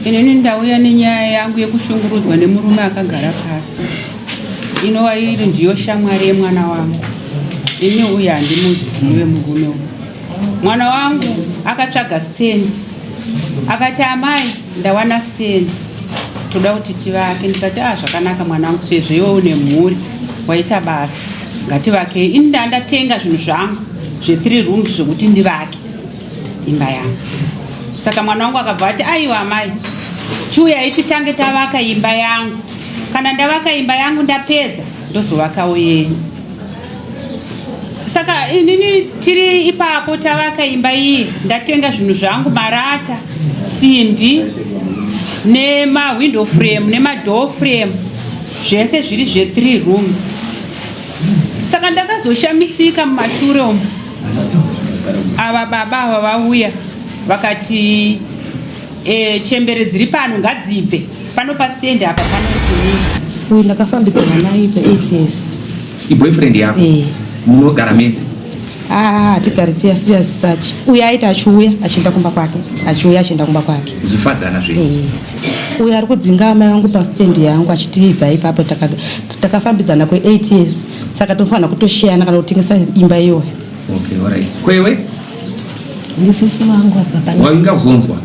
Inini ndauya nenyaya yangu yekushungurudzwa nemurume akagara pasi, inova iri ndiyo shamwari yemwana wangu. Ini uyu handimuzive murume uyu. Mwana wangu akatsvaga stand, akati amai ndawana stand, toda kuti tivake. Ndikati ah, zvakanaka mwanangu, sezvo iwe une mhuri waita basa, ngativakei. Ini ndandatenga zvinhu zvangu zve3 rooms zvekuti ndivake imba yangu. Saka mwana wangu akabva ati aiwa amai, chiuyai titange tavaka imba yangu. Kana ndavaka imba yangu ndapedza, ndozovakawo yenyu. Saka inini tiri ipapo tavaka imba iyi, ndatenga zvinhu zvangu, marata, simbi nemawindow frame nemadoor frame, zvese zviri zve3 rooms. Saka ndakazoshamisika mumashure umu, ava baba ava vauya vakati chembere dziri pano ngadzibve pano pastendi apa panoti. Uyu ndakafambidzana naye pa8 years. Iboyfriend yako? Eh. Munogara mese? Ah, hatigari tiyasiya sachi. Uyu aiti achiuya achienda kumba kwake, achiuya achienda kumba kwake. Muchifadzana zve? Eh. Uyu ari kudzinga amai vangu pastendi yangu achiti ibva ipapo. Takafambidzana kwe8 years, saka tofanira kutosheyana kana kutengesa imba iyoyo. Okay, alright. Kwewe? Ndisisi vangu apa pana. Wainga kuzonzwa?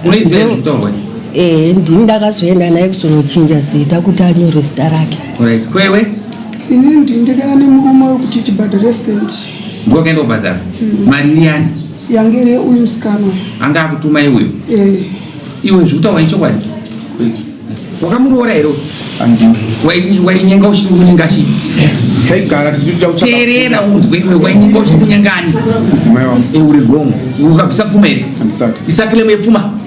Unoiziva here zvekutaurwa? Eh, ndini ndakazoenda naye kuzonochinja zita kuti anyore zita rake. Alright. Kwewe? Inini ndindekana nemurume wekuti tibhadhare stand. Ndiwe wakaenda kubhadhara? Mari iri yani? Yange iri uyu musikana. Anga akutuma iwewe? Eh. Iwe zvekutaurwa ichokwadi? Kwete. Wakamuroora here? Handina. Wainyenga uchiti kunyenga chii? Taigara tichida kutsvaka. Teerera unzwe iwe, wainyenga uchiti kunyengani? Mudzimai wangu. Uri wrong. Ukabvisa pfuma here? Handisati. Isa claim yepfuma.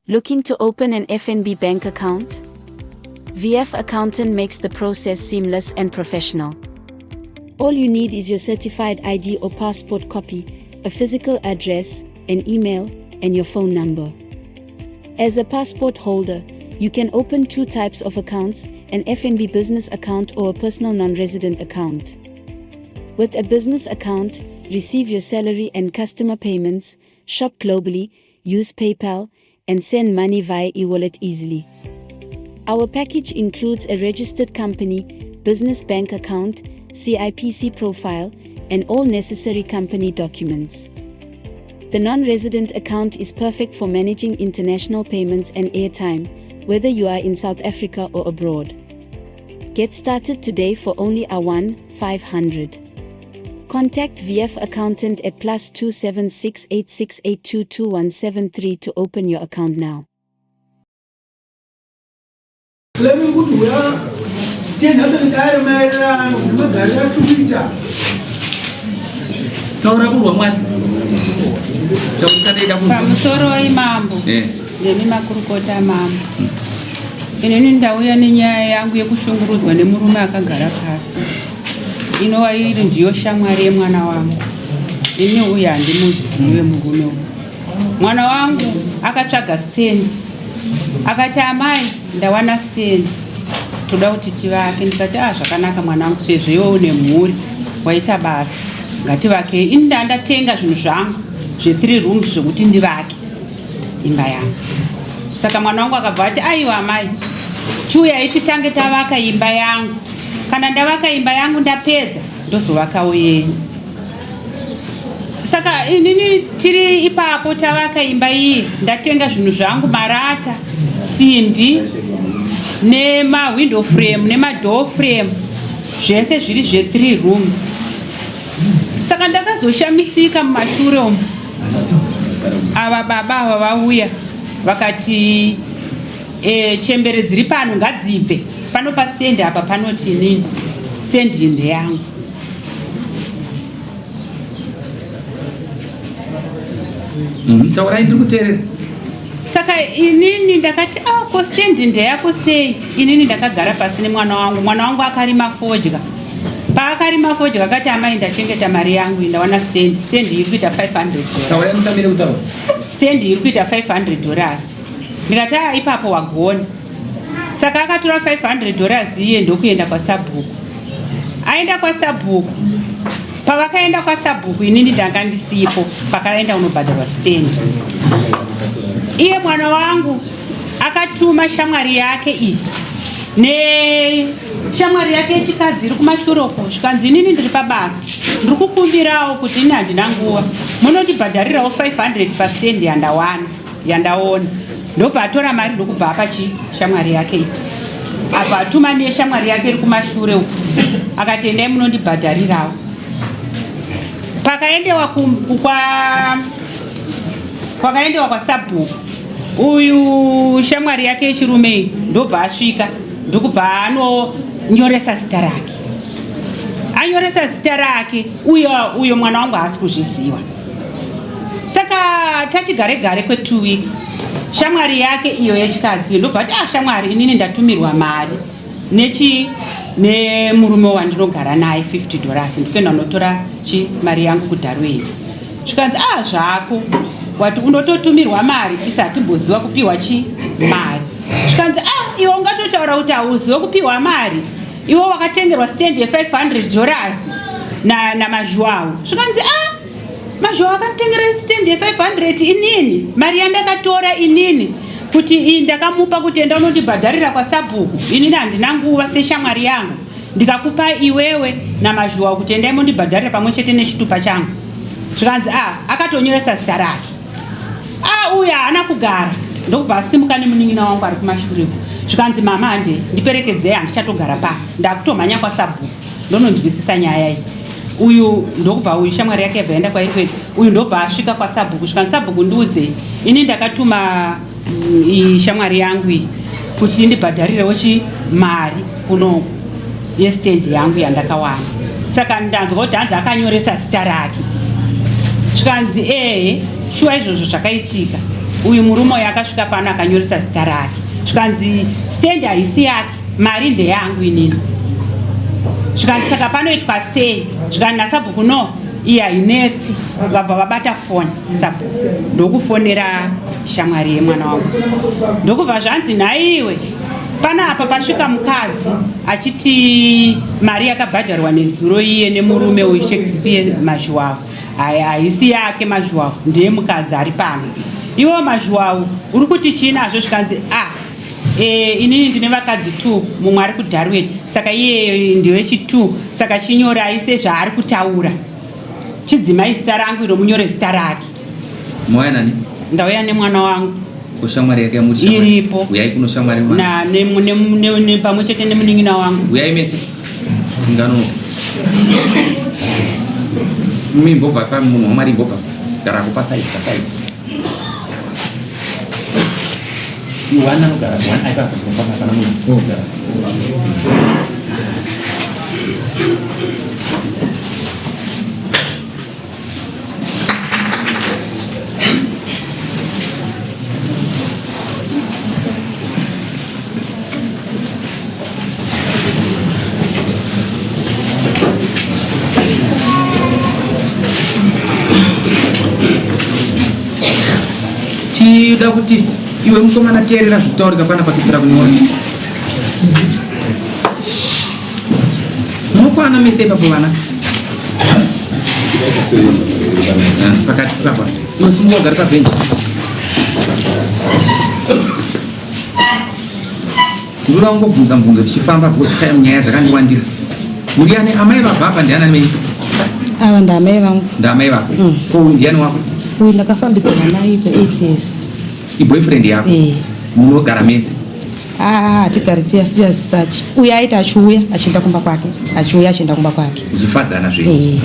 Looking to open an FNB bank account? VF Accountant makes the process seamless and professional. All you need is your certified ID or passport copy, a physical address, an email, and your phone number. As a passport holder, you can open two types of accounts, an FNB business account or a personal non-resident account. With a business account, receive your salary and customer payments, shop globally, use PayPal, and send money via e-wallet easily. Our package includes a registered company, business bank account, CIPC profile, and all necessary company documents. The non-resident account is perfect for managing international payments and airtime, whether you are in South Africa or abroad. Get started today for only R1 500. Contact VF Accountant at +276 86822173 to open your account now. Claiming kuti uya tenhasa dare maererano nemagariro atiri kuita. Taura kurwa Mwari. Taurisa ndaida kunzwa. Pamusoroi mambo. Eh. Nemi makurukota mambo. Inini ndauya nenyaya yangu yekushungurudzwa nemurume akagara pasi, inova iri ndiyo shamwari yemwana wangu. Ini uyu handimuzive murume uyu. Mwana wangu akatsvaga stand, akati amai ndawana stand, toda kuti tivake. Ndikati ah, zvakanaka mwana wangu, sezvo iwe une mhuri waita basa, ngativakei. Ini ndandatenga zvinhu zvangu zve3 rooms zvekuti ndivake imba yangu. Saka mwana wangu akabva ati aiwa amai, chiuyai titange tavaka imba yangu. Kana ndavaka imba yangu ndapedza, ndozovakawo yenyu. Saka inini tiri ipapo tavaka imba iyi, ndatenga zvinhu zvangu, marata, simbi nemawindow frame nemadoor frame, zvese zviri zve3 rooms. Saka ndakazoshamisika mumashure umu, ava baba ava vauya vakati chembere dziri pano ngadzibve pano pastendi apa panoti inini stendi ndeyangu. Taurai, ndiri kuteerera. Saka inini ndakati ah, ko stendi ndeyako sei? Inini ndakagara pasi nemwana wangu. Mwana wangu akarima fodya. Paakarima fodya akati amai ndachengeta mari yangu, ndawana stendi. Stendi iri kuita $500. Taurai, musamire kutaura. Stendi iri kuita $500. Ndikati ah, ipapo wagona. Saka akatora $500 iye ndokuenda kwasabhuku. Aenda kwasabhuku, pavakaenda kwasabhuku inini ndanga ndisipo pakaenda unobhadharwa stendi. Iye mwana wangu akatuma shamwari yake iyi neshamwari yake yechikadzi iri kumashure uko, zvikanzi inini ndiri pabasa, ndiri kukumbirawo kuti ini handina nguva, munondibhadharirawo 500 pastendi yandawana yandaona. Ndobva atora mari ndokubva apa chi shamwari yake iyi, abva atuma neshamwari yake iri kumashure uko, akati endai munondibhadharirawo. Pakaendewa kwa kwakaendewa kwasabhuku, uyu shamwari yake yechirume iyi ndobva asvika ndokubva anonyoresa zita rake. Anyoresa zita rake, uyo uyo mwana wangu haasi kuzviziva. Saka tati gare gare kwe2 weeks, shamwari yake iyo yechikadzi ndobva ati, ah, shamwari, inini ndatumirwa mari nechi nemurume wandinogara naye $50, ndikuenda unotora chi mari yangu kuDarwin. Zvikanzi, ah, zvako wati unototumirwa mari, isi hatimboziva kupiwa chi mari. Zvikanzi, ah, iwe ungatotaura kuti hauzive kupiwa mari, iwe wakatengerwa stand ye$500 naMazhuwawo. Zvikanzi, ah, Mazhuwawo akanditengera stand ye500, inini mari yandakatora inini kuti iyi ndakamupa kuti enda unondibhadharira kwasabhuku, inini handina nguva seshamwari yangu, ndikakupa iwewe naMazhuwawo kuti endai mondibhadharira pamwe chete nechitupa changu. Zvikanzi, ah, akatonyoresa zita rake. Ah, uyu haana kugara, ndokubva asimuka nemunin'ina wangu ari kumashure. Zvikanzi, mama, hande ndiperekedzei, handichatogara pa, ndakutomhanya kwasabhuku ndononzwisisa nyaya iyi. Uyu ndokubva, uyu shamwari yake yabva yaenda kwairi kwedu, uyu ndobva asvika kwasabhuku. Zvikanzi, sabhuku, ndiudzei, ini ndakatuma iyi shamwari yangu iyi kuti indibhadharirewo chi mari kunoku yestendi yangu yandakawana, saka ndanzwa kuti hanzi akanyoresa zita rake. Zvikanzi, ehe, shuwa izvozvo zvakaitika, uyu murume uyu akasvika pano akanyoresa zita rake. Zvikanzi, stendi haisi yake, mari ndeyangu inini. Zvikanzi, saka panoitwa sei? Zvikanzi nasabhuku, no, iyi hainetsi. Vabva vabata foni sabhuku ndokufonera shamwari yemwana wangu, ndokubva zvanzi, nhaiwe, panapa pasvika mukadzi achiti mari yakabhadharwa nezuro iye nemurume uyu Shakespeare Mazhuwawo haisi yake, Mazhuwawo ndiye mukadzi ari pano. Iwo Mazhuwawo uri kuti chii nazvo? Zvikanzi, ah, inini ndine vakadzi two, mumwe ari kuDarwin, saka iye ndewechi2, saka chinyorai sezvaari kutaura, chidzimai zita rangu iro munyore zita rake. Mauya nani? Ndauya nemwana wangu. Kushamwari yake yamuti shamwari. Iripo. Uyai kuno shamwari mwana. Na pamwe chete nemunin'ina wangu. Uyai mese. Ngano. Mimbobva pa munhu waMwari, imbobva. Gara kupa side pa side. Iwana anogara one aipa pa pana munhu. Gara. Chida kuti iwe mukomana teerera zvekutaurika pana pakipira kunyora. Munokwana mese ipapo vana. Ah, pakati papa. Iwe simuka ugare pabhenji. Ndinoda kungobvunza mubvunzo tichifamba because time nyaya dzakandiwandira. Muri ani amai vabva apa, ndiani venyu? Ava ndaamai vangu. Ndaamai vako. Ko uyu ndiani wako? Uyu ndakafambidzana naye kwe8 years. Iboyfriend yako? Eh. Munogara mese? Ah, hatigari tiyasiya sachi. Uyu aiti achiuya achienda kumba kwake, achiuya achienda kumba kwake. Muchifadzana zvenyu? Eh.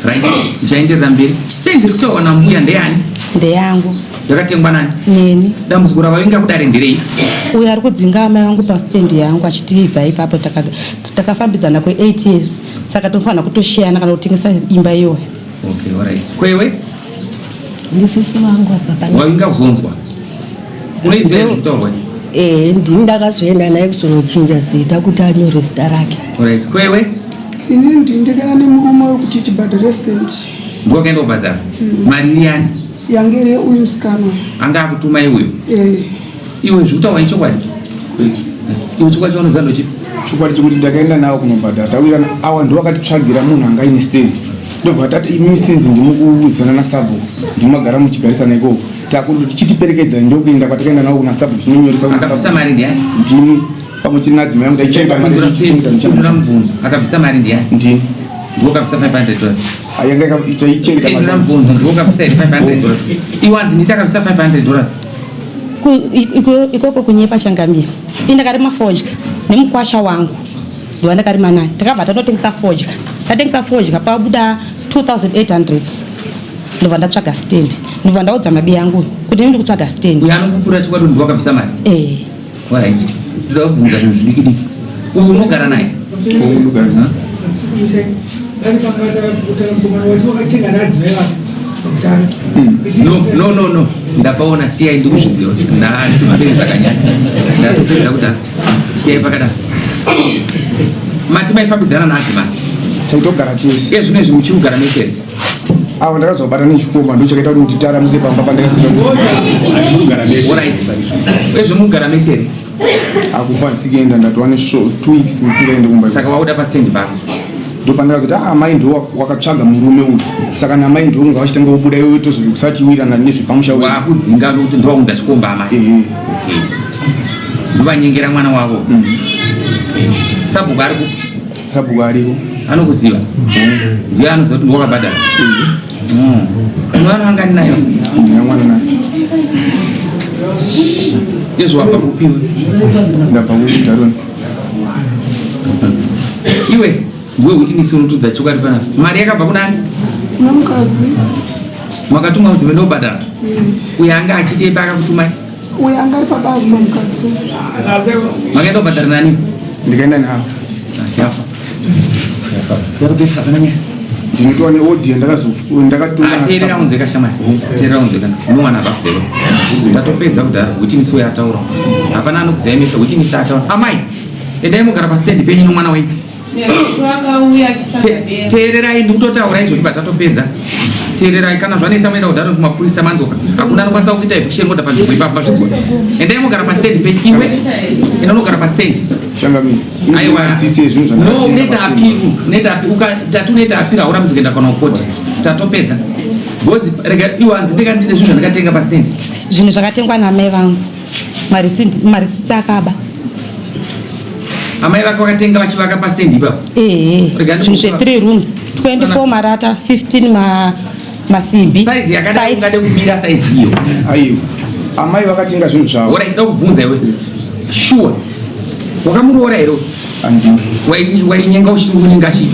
Okay. Right. Ndichaenderera mberi. Stendi iri kutaurwa nambuya ndeyani? Ndeyangu. Yakatengwa nani? Neni. Dambudziko ravavinga kudare nderei? Uyu ari kudzinga amai vangu pastendi yangu achiti ibva ipapo, takafambidzana kwe8 years, saka tofanira kutosheyana kana kutengesa imba iyoyo. Okay, alright. Kwewe? Ndisisi vangu apa pana. Wavinga kuzonzwa. Unoiziva here zvekutaurwa? Eh, ndini ndakazoenda naye kuzonochinja zita kuti anyore zita rake. Alright. Kwewe? Inini ndindekana nemurume wekuti tibhadhare stand. Ndiwe wakaenda kubhadhara? Mari iri yani? Yange iri uyu musikana. Anga akutuma iuyo? Eh. Iwe zvekutaurwa ichokwadi? Iwe chokwadi chaunoziva ndochipi? Chokwadi chekuti ndakaenda nawo kunobhadhara, tawirana, awa ndo akatitsvagira munhu anga aine stand, ndobva tati imi sinzi ndimukuzana nasabhuku, ndimagara muchigarisana ikoko. Takuti tichitiperekedza ndokuenda kwatakaenda navo kuna sabhuku tinonyoresa kuna Akabvisa sabhuku. mari ndiani? Ndini pamwe chete nadzimai yangu taichengeta mari tichichengeta Pindura muchana. mubvunzo. Akabvisa mari ndiani? Ndini. Ndiwe wakabvisa 500 dollars. Yanga taichengeta Pindura mari. mubvunzo, ndiwe wakabvisa here 500 dollars? Iwanzi nditi akabvisa 500 dollars. Ikoko kunyepa changamira. Ini ndakarima fodya nemukwasha wangu ndiwa ndakarima naye, takabva tanotengesa fodya, tatengesa fodya pabuda 2800, ndobva ndatsvaga stand, ndobva ndaudza mabi yangu kuti ndiri kutsvaga stand. Uyo anokupura chokwadi ndiwe wakabvisa mari. Eh. Alright. Ndoda kubvunza zvinhu zvidiki diki. Uyu unogara naye? Unogara naye. No, no, no, no. Ndapaona siyai ndikuzviziva. Ndandiri zvakanyanya. Ndatopedza kudaro. Siyai pakadaro. Mati maifambidzana naadzimai. Taitogara tese. Iye zvino izvi muchiri kugara mese here? Avo ndakazobata nechikomba ndochakaita kuti nditaramuke pamba pandakasida kugara mese. Alright. Uye zvomugara mese here? Akumba ndisikuenda ndatova ne 2 weeks ndisingaende kumba. Saka wauda pastand pako. Ndopandakazoti ah mai ndiwo wakatsvaga murume uyu. Saka namai ndiwo ngavachitanga kubuda iwe tozosatiwirana nezvepamusha wedu. Wakudzinga nokuti ndowaunza chikomba amai. Ehe. Okay. Ndovanyengera mwana wavo. Sabhuku ari kupi? Sabhuku ariko. Anokuziva? Ndiye anoziva kuti ndiwakabhadhara. Mwana wanga ninayo. Ndina mwana naye. Izvo wabva kupiwe. Ndabva kuDaroni. Iwe ndiwe kuti nisunutudza chokwadi panapa. Mari yakabva kunani? Kuna mukadzi. Makatumwa kuti ndobhadhara. Uyo anga achitepa akakutumai. Uyo anga ari pabasa mukadzi. Makaenda kubhadhara nani? Ndikaenda navo. Yafa. Yarobeka hapana nyaya. Ndinotova neaudio ndakatora. Teerera unzwe kashamwari. Teerera unzwe kana. Unowana bafero. Ndatopedza kudhara kuti misi uyo ataura. Hapana anokuziva kuti misi ataura. Amai, endai mugara pastand penyu nomwana wenyu. Akauya achitsvaga bhera. Teererai ndikutotaura izvozvo patatopedza. Teererai kana zvanetsa moenda kudhara kumapurisa manzoka. Hakuna anokwanisa kuita eviction order panzvimbo ipapo mazvinzwa. Endai mugara pastand penyu iwe. Enda unogara pastand. Changamire. Aiwa. Tsitsi yezvinhu No, zvandakatenga unoita pastand. appeal. Unoita appeal. Tati unoita appeal haurambidzwi kuenda kana kukoti. Tatopedza. Because rega iwe hanzi ndega ndine zvinhu zvandakatenga pastand. Zvinhu zvakatengwa naamai vangu, marisitsi akaba. Amai vako vakatenga vachivaka pastand ipapo. Ehe, Rega zvinhu zve 3 rooms, 24 marata, 15 masimbi. Size yakadai Five. ungade kubira size iyo. Aiwa. Amai vakatenga zvinhu zvavo. Ora ndinoda kubvunza iwe. Sure. Wakamuroora here? Handina. Wainyenga uchiti kunyenga chii?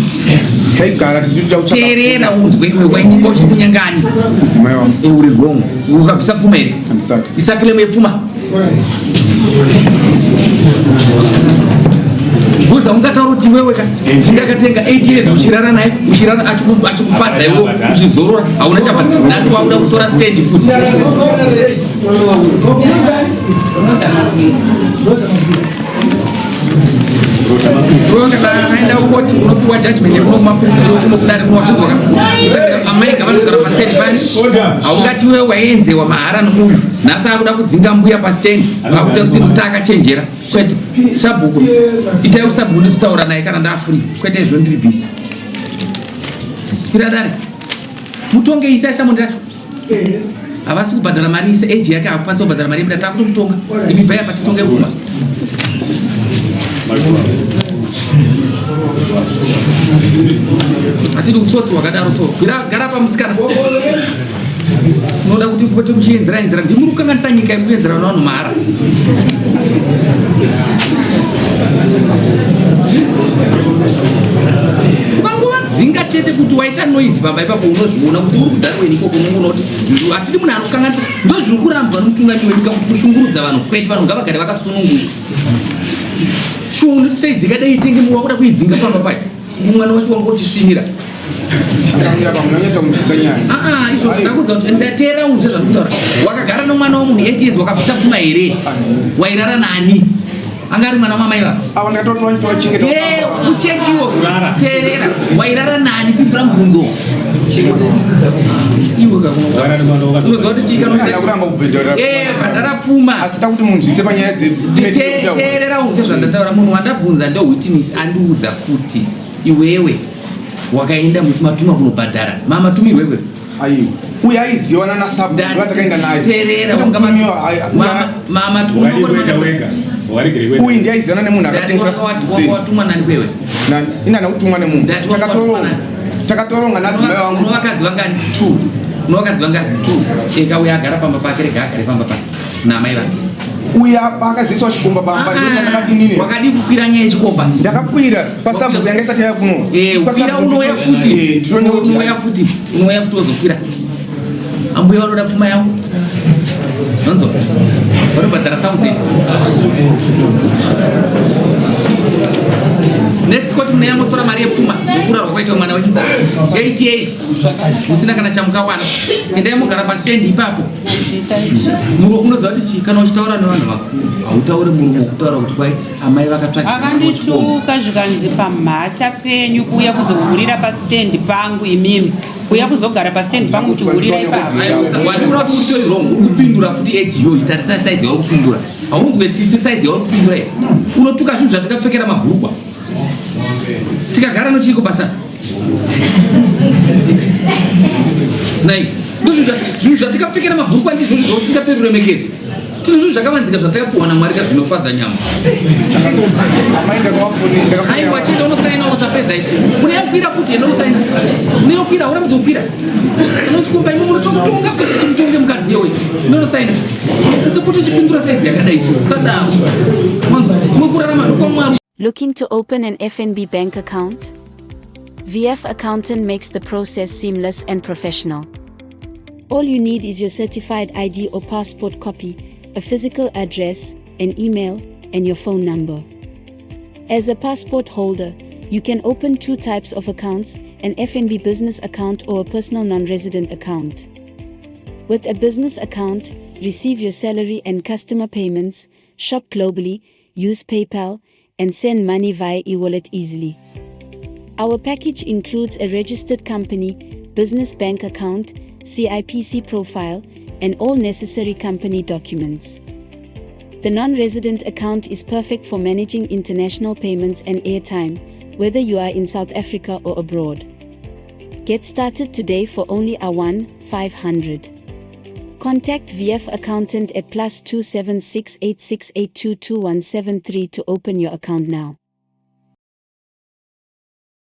Taigara tichida kutsvaga. Teerera unzwe iwe wainyenga uchiti kunyenga ani? Mudzimai wangu. Uri wrong. Ukabvisa pfuma here? Handisati. Isa claim yepfuma. Buza ungataura kuti iwewe ka ndakatenga 8 years uchirara naye uchirara achikufadza iwe uchizorora hauna chapa nhasi wakuda kutora stand futi. Aenda kukoti unopiwa judgment yekuno kumapurisa iwe kuno kudare kunowazvinzwa ka amai gavanogara pastand pani haungati iwe waienzewa mahara nouyu nhasi akuda kudzinga mbuya pastand akuda kusini kuti akachenjera kwete sabhuku itai usabhuku ndisitaura naye kana ndafree kwete izvo ndiri busy kwira dare mutonge isai samondi racho havasi kubhadhara mari ise age yake hakukwanisa kubhadhara mari yemuda takutomutonga imi bvai apa titonge pfuma. Hatidi utsotsi hwakadaro so gara pamusikana unoda kuti pote muchienzera enzera ndimuri kukanganisa nyika yekuenzera navanhu mahara. Ukangovadzinga chete kuti waita noise pamba ipapo unozviona kuti uri kudhara ikoko unongoona kuti hatidi munhu anokanganisa. Ndozviri kurambwa nomutungamiri wenyika kuti kushungurudza vanhu kwete vanhu ngavagare vakasununguka. Shungu sei zikadai itenge wakuda kuidzinga pamba payo mwana wacho wanga uchisvinira. Changamira pamwe unonyatsa kunzwisisa nyaya. Ah, izvo ndakudza kuti ndateera unzwe zvandikutaura. Wakagara nomwana womunhu 8 years wakabvisa pfuma here? Wairara nani? Anga ari mwana wamamai vako? Ava ndakatotora ndichitochengeta. Eh, uchekiwo. Teerera. Wairara nani? Pindura mubvunzo. Iwe kakuno. Unoziva kuti chii kana Handina kuramba kubhadhara. Eh, bhadhara pfuma. Asi da kuti munzwise panyaya Teerera unzwe zvandataura. Munhu wandabvunza ndo witness andiudza kuti iwewe wakaenda matumwa kunobhadhara. Mama tumirwe iwewe. Aiwa. Uye aiziwana nasabhuku atakaenda naye. Terera, Kwete wanga kutumiwa, mama mama uyu ndiye aiziwana nemunhu akatengesa stand. Watumwa nani kwewe? Nani? Ini handina kutumwa nemunhu. Ndati wanga watumwa Takatoronga. nani? Takatoronga nadzimai vangu. Uno vakadzi vangani? Two. Uno vakadzi vangani? Two. Eka uya agara pamba pake, rega agare pamba pake naamai vake. Uya paakaziiswa chikomba pamba, ndipo chandakati inini. Wakadii kukwira nyaya yechikomba? Ndakakwira pasabhuku yanga isati yauya kuno. Eh, ukwira unouya futi. Eh, ndinoona kuti- Unouya futi. Unouya futi wozokwira. Ambuya vanoda pfuma yavo. Nonzo. Vanobhadhara 1000. Next court mune yamotora mari yepfuma yokurarwa kwaitwa mwana wenyu. 8 years. Musina kana chamukawana. Endai mugara pastand ipapo. Murume unoziva kuti chii kana uchitaura nevanhu vakuru hautauri murume wokutaura kuti kwai amai vakatsvagira Akandituka zvikanzi pamhata penyu kuuya kuzohurira pastendi pangu imimi kuuya kuzogara pastendi pangu uchihurira ipapo. Wandikuda kuti uritori wrong, uri kupindura futi age iyoyi. Tarisa size yauri kupindura, haunzwe tsitsi size yauri kupindura iyi. Unotuka zvinhu zvatakapfekera mabhurugwa tikagara nochiiko basa nai. Zvinhu zvatikapfekera mabhurugwa ndizvo zvausingaperi ruremekedzo. Tine zvinhu zvakavanzika zvatakapiwa naMwari ka zvinofadza nyama. Amai ndakavafonera. Aiwa, chienda unosaina unotapedza isu. Uneyokwira futi, enda unosaina. Uneyokwira, urambidza kukwira. Unochikomba imi munotonga futi chimutonge mukadzi yewe. Unonosaina. Usapota chipindura saizi yakadai so. Usadaro. Manzwa, kumwe kurarama ndokwamwari. Looking to open an FNB bank account? VF Accountant makes the process seamless and professional. All you need is your certified ID or passport copy, a physical address, an email, and your phone number. As a passport holder, you can open two types of accounts: an FNB business account or a personal non resident account. With a business account, receive your salary and customer payments, shop globally, use PayPal, and send money via e wallet easily. Our package includes a registered company, business bank account, CIPC profile, and all necessary company documents. The non resident account is perfect for managing international payments and airtime, whether you are in South Africa or abroad. Get started today for only R1 500. Contact VF Accountant at +276 868 22173 to open your account now.